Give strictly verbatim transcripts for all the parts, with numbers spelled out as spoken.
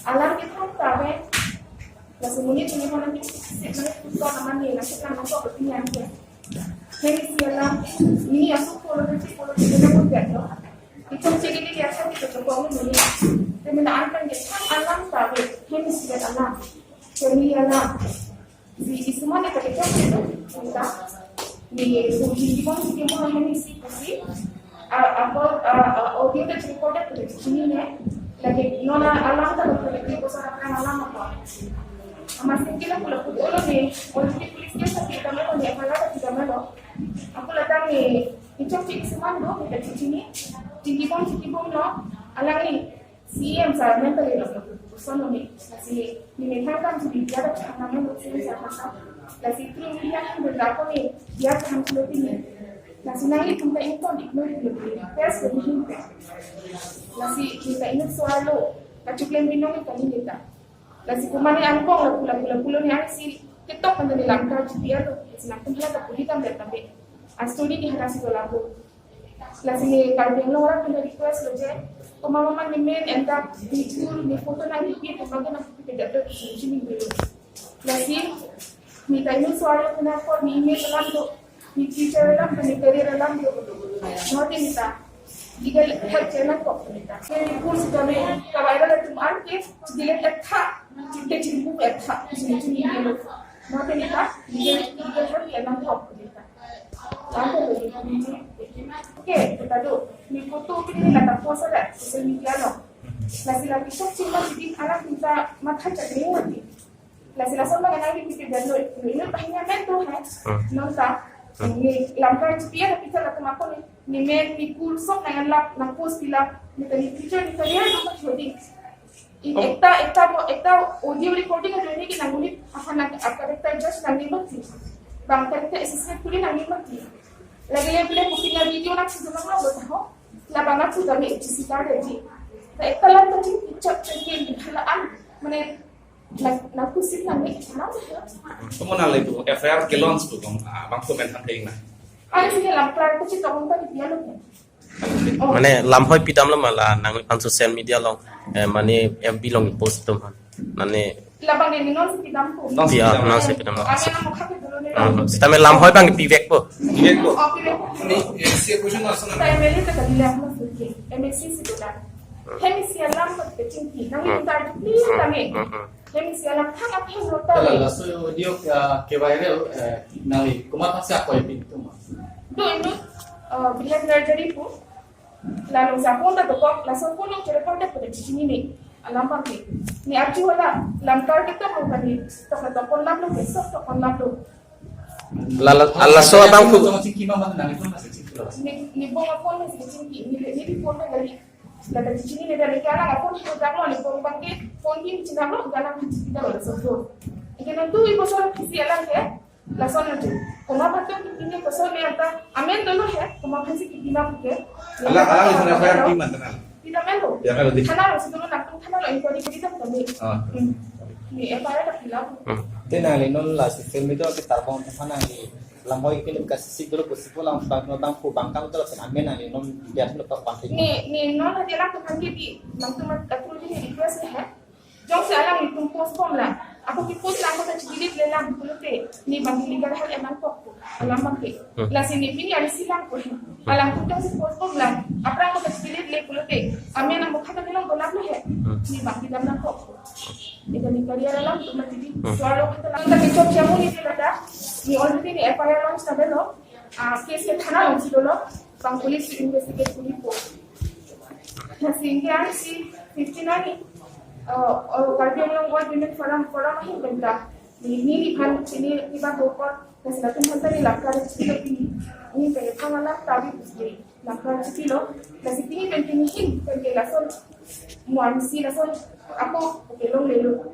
Alam kethom tabe, lasi monit tumi hona ni sik nang kuto naman ni nang sik nang nangkok pinyan ke. Heni si alam, ini asuk polo kecil polo kecil nang pun gak lo. Itum cek ini dia sa kita kepong ini. Tumi na ankan dia kan alam tabe, heni si alam. Heni alam. Di isuman ni kaki chok itu, kita. Ni uji di bang di bang heni si kusi. Ah, apa, ah, ah, audio ta record ta kuda chini ne. Lagi non alam ta kuda di ko sara kan alam apa. Ama singkila pula put olo ni, audio di police case ta kita melo ni, apa la ta kita melo. Aku latang ni, ichok chik isuman do, kita chini. Chingki bom, chingki bom no, alang ni. C M sir mentally lo, personally, lasi ni methang kam si media ta chakna melo C M sir masa. Lasi through media kan berlaku ni, dia kan sudah ini. Lasi nanglitum ta ingkon ignore lo, request lo ni. Lasi kita ini soal lo, kachuklem binong kita ini kita. Lasi kumane angkong lo pula pula pulo ni ang si ketok kan dari langkar G P R lo, lasi nangtum hala ta puli kam dari tambe. Asturi ni hana si lo labu. Lasi ni Karbi Anglong orang kena request lo je, pemahaman ni men entak video ni foto nang ipi tu bagi nang ipi ke dapet solution ni dulu. Lasi ni ta ini soal kena call ni email alam tu, ni teacher alam tu, ni career alam tu. Nanti ni ta, igal help channel kok ni ta. Ni course kami ka viral tu an ke delete etha, kita jimbu etha solution ni dulu. Nanti ni ta, igal igal help channel kok ni ta. Lampu lagi kunci. Oke, kita do. Ni foto pini ni lata post ada social media lo. Lasi lagi sok cuma jadi anak kita matha cakri mati. Lasi langsung mengenai di pikir dan lo. Ini pahinya men tu hai. Hmm. Nonta. Hmm. Ni langkar G P R kita lata mako ni. Ni men ni cool sok na lap na post pilap. Ni tadi picture ni tadi ada tu shooting. In Oh. Ekta, ekta mo, ekta audio recording ajo ini kita ngulit apa nak, apa character judge nang ni mati. Bang character assistant kuli nang ni mati. Lagi le bile booking na video nak sudah nang lo taho. La bang nak sudah ni H C card aji. Ta ekta lam ta jing icap jing ni halaan. Mane nak, nak kusip nang ni mana ya? Kamu nang lagi F I R ke launch tu, kamu, ah, bang komen ham ding na. Ada sih lam kelar tu sih tolong tadi dia lo. Mane lamhoi pidam lo ma la nangliphan social media along, eh, mane F B along post atum han. Mane Labang ni non si pidam ko. Non si ya, pidam. Non si pidam lo. Ami anak mukha ke dulu ni. Ah, sitame lamhoi bang pivek po. Pivek po. Oh, pivek. Ni, eh, si question na sana. Ta M L A ta kadi lam na suke. M A C si dola. Hemi si alam ko kechingki. Nang Hmm. Minta please Hmm. Kami. Hmm, hmm. Hemi si alam thang apheng lo ta. Tala, laso audio ke, ke viral, eh, nangli komat si akoi pintu ma. Do inut, eh, behavior jadi pu. Lalu sa phone ta dokok, laso phone nang cherecord ta pada chini ni. Alam pangki. Ni arju wala, langkar kita mau kani, tok na tokon lam lo, besok tokon lam lo. Lala, laso abang pu. Jong chingki ma mana nang itu masih chingki lo. Ni, ni bong phone masih chingki, ni, ni di phone na gali. Lata chini ni dari kala phone itu tak lo, ni bong bangki, phone kin cina lo, gala masih kita lo, so. Ikan tu ibu sor kisi alam ke, lason aja. Koma batung kipini kosor ni anta, amen dulu he, koma phansi kipina puke. Alang, alang isun F I R di mana, tenang? Tidak melo. Ya, melo di. Thana lo, sebelum nak tu thana lo, inquiry kita kami. Ah. Hmm. Ni F I R tak hilang. Hmm. Tenang, li non la social media kita bang thana ni. Lamhoi ke lim kasisi dulu, kusipo lang bang, bang, ku bang, kang tu lason amen, ni non dia tu lepas pantai. Ni, ni non hati alam tu kan di, nang tu mat, aku ni request he. Jongsi alanglitum post bom lang. Ako ke post lang ko ta delete le lang pulote. Ni bang legal hak emang kok ko. Alam bangke. Hmm. Lasi ni pini ari si lang ko. Alangtum jongsi post bom lang. Aphrang ko ta delete le pulote. Amen nang mukha ta ni long dolam le he. Hmm. Ni bang di dam nang kok ko. Ita ni career alam tu mati di. Hmm. Soal lo kita lang ta kechok jamu ni lata. Ni already ni F I R launch ta belo. Ah, case ke thana along si dolo, bang police investigate kuri po. Lasi ingke an si fifteen ani, ah, ah, Karbi Anglong World Women Forum, Forum ahin penta. Ni, ni, ni phan, sini, ni ba dokor, lasi latum phan ta ni langkar chipilo pini. Ni pene phan alam tabi busli, langkar chipilo. Lasi pini pen pini hin, pen ke lason, muan si lason, ako, oke, long lelo.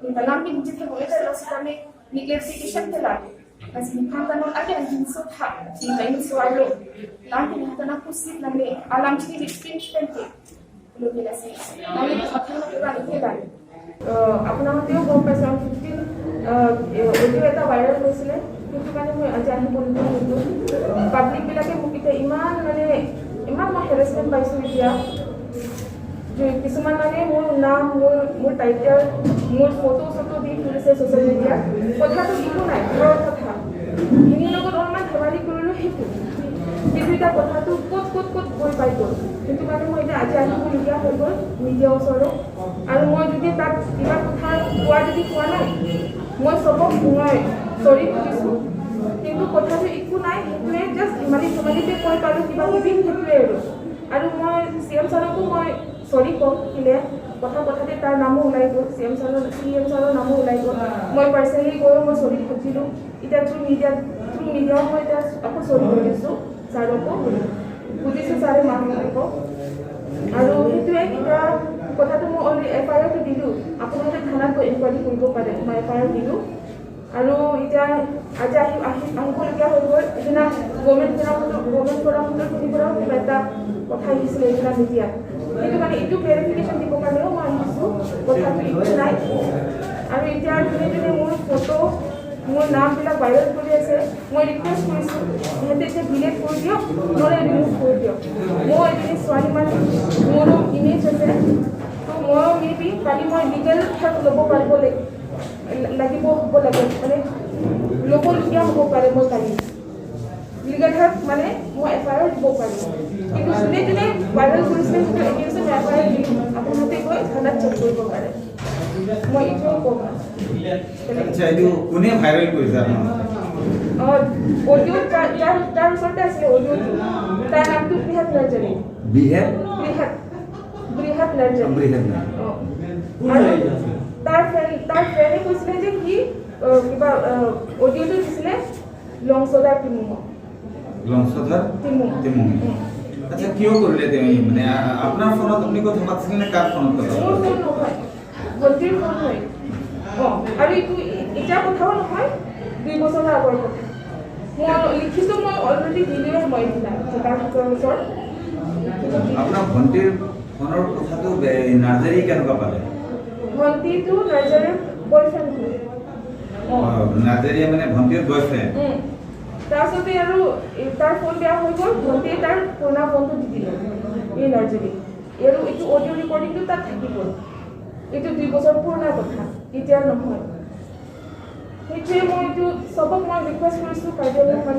Ni ta lam pini chithek mo eta lo sitame ni clarification ke la. Lasi ni phan ta non ake anjing so tha. Ni ta ini soal lo. Lam pini ta na kusip nangne. Alam chini ni pin pen ke. Lo ni lasi. Nangne ni phan ta non ke la ni ke la. আহ, আপোনালোকেও গম পাইছে, আমি ফিফটিন, আহ, এ, অডিঅ' এটা ভাইৰেল হৈছিলে, সেইটো কাৰণে মই আজি আহি উপনীত হৈছোঁ। পাব্লিকবিলাকে মোক এতিয়া ইমান, মানে, ইমান মই হেৰেছমেণ্ট পাইছোঁ এতিয়া। কিছুমান মানে মোৰ নাম, মোৰ মোৰ টাইটেল, মোৰ ফটো চটো দি ফুৰিছে ছ'চিয়েল মিডিয়াত। কথাটো একো নাই, ঘৰৰ কথা। ভিনিৰ লগত অলপমান ধেমালি কৰিলো সেইটো। কিন্তু এতিয়া কথাটো ক'ত ক'ত ক'ত গৈ পাই গ'ল, সেইটো কাৰণে মই এতিয়া আজি আহিবলগীয়া হৈ গ'ল মিডিয়াৰ ওচৰত। আৰু মই যদি তাত কিবা কথা কোৱা যদি কোৱা নাই, মই চবক মই চৰি খুজিছো। কিন্তু কথাটো একো নাই, সেইটোৱে জাষ্ট ধেমালি ধেমালিতে কৈ পালো কিবা কিবি, সেইটোৱে আৰু। আৰু মই চি এম ছাৰকো মই চৰি কম, কিলে কথা কথাতে তাৰ নামো ওলাই গ'ল, চি এম ছাৰৰ চি এম ছাৰৰ নামো ওলাই গ'ল। মই পাৰ্চনেলি গৈ মই চৰি খুজিলো। এতিয়া থ্ৰু মিডিয়া থ্ৰু মিডিয়া মই এতিয়া আকৌ চৰি খুজিছো ছাৰকো, বুজিছো ছাৰে মাফ কৰিব। আৰু সেইটোৱে এতিয়া কথাটো মই অলৰেডি এফ আই আৰটো দিলো, আপোনালোকে থানাত গৈ ইনকুৱাৰী কৰিব পাৰে, মই এফ আই আৰ দিলো। আৰু এতিয়া আজি আহি আহি আহিবলগীয়া হৈ গ'ল। সেইদিনা গভৰ্ণমেণ্ট ফৰামতো গভৰ্ণমেণ্ট ফৰামতো শুনিবলৈও কিবা এটা কথা আহিছিলে সেইদিনা মিডিয়াত। সেইটো কাৰণে এইটো ক্লেৰিফিকেশ্যন দিবৰ কাৰণেও মই আহিছো, কথাটো একো নাই। আৰু এতিয়া যোনে যোনে মোৰ ফটো, মোৰ নামবিলাক ভাইৰেল কৰি আছে, মই ৰিকুৱেষ্ট কৰিছো, সিহঁতে এতিয়া ডিলিট কৰি দিয়ক, নহ'লে ৰিমুভ কৰি দিয়ক। মই এজনী ছোৱালী মানুহ, মোৰো ইমেজ আছে, তো মই মে বি কালি মই লিগেল হেল্প ল'ব পাৰিব লাগ- লাগিব, হ'ব লাগে, মানে ল'বলগীয়া হ'ব পাৰে মই কালি। লিগেল হেল্প মানে মই এফ আই আৰ দিব পাৰিম, কিন্তু যোনে যোনে ভাইৰেল কৰিছিলে সেইটো এগেইনষ্টত মই এফ আই আৰ দিম, আপোনালোকে গৈ থানাত চেক কৰিব পাৰে। মই এইটোৱে ক'ম। আচ্ছা, এইটো কোনে ভাইৰেল কৰিছে আপোনাৰ? অ, অডিঅ' তাৰ তাৰ- তাৰ ওচৰতে আছিলে অডিঅ'টো। তাৰ নামটো বৃহৎ নাৰ্জাৰী। বৃহৎ? বৃহৎ, বৃহৎ নাৰ্জাৰী। বৃহৎ নাৰ্জাৰী। অ। আৰু তাৰ ফ্ৰেণ্ড, তাৰ ফ্ৰেণ্ডে কৈছিলে যে সি, অ, কিবা, অ, অডিঅ'টো দিছিলে লংচধাৰ টিমুঙক। লংচধাৰ? টিমুং। টিমুং। উম। আচ্ছা, কিয় কৰিলে তেওঁ এই? মানে, আ-, আপোনাৰ ফোনত আপুনি কথা পাতিছিলে নে কাৰ ফোনত কথা মোৰ পাতিছিলে? ফোন নহয়, ভণ্টিৰ ফোন হয়। অ, আৰু এইটো ই-, এতিয়া কথাও নহয়, দুই বছৰৰ আগৰ কথা। মই লিখিছো, মই অলৰেডি দিলোৱে মই এইবিলাক, তাৰ ওচৰত। আপোনাৰ ভণ্টিৰ ফোনৰ কথাটো বে-, নাৰ্জাৰী কেনেকুৱা পালে? ভণ্টিটো নাৰ্জাৰীৰ বয়ফ্ৰেণ্ড হয়। অ। অ, নাৰ্জাৰীয়ে মানে ভণ্টিৰ বয়ফ্ৰেণ্ড? উম। তাৰপিছতে আৰু এই তাৰ ফোন বেয়া হৈ গ'ল, ভণ্টিয়ে তাৰ পুৰণা ফোনটো দি দিলে এই নাৰ্জাৰীক। আৰু এইটো অডিঅ' ৰেকৰ্ডিংটো তাত থাকি গ'ল। এইটো দুই বছৰ পুৰণা কথা, এতিয়াৰ নহয়। সেইটোৱে মই এইটো চবক মই ৰিকুৱেষ্ট কৰিছো, কাৰ্বি আংলং মানুহ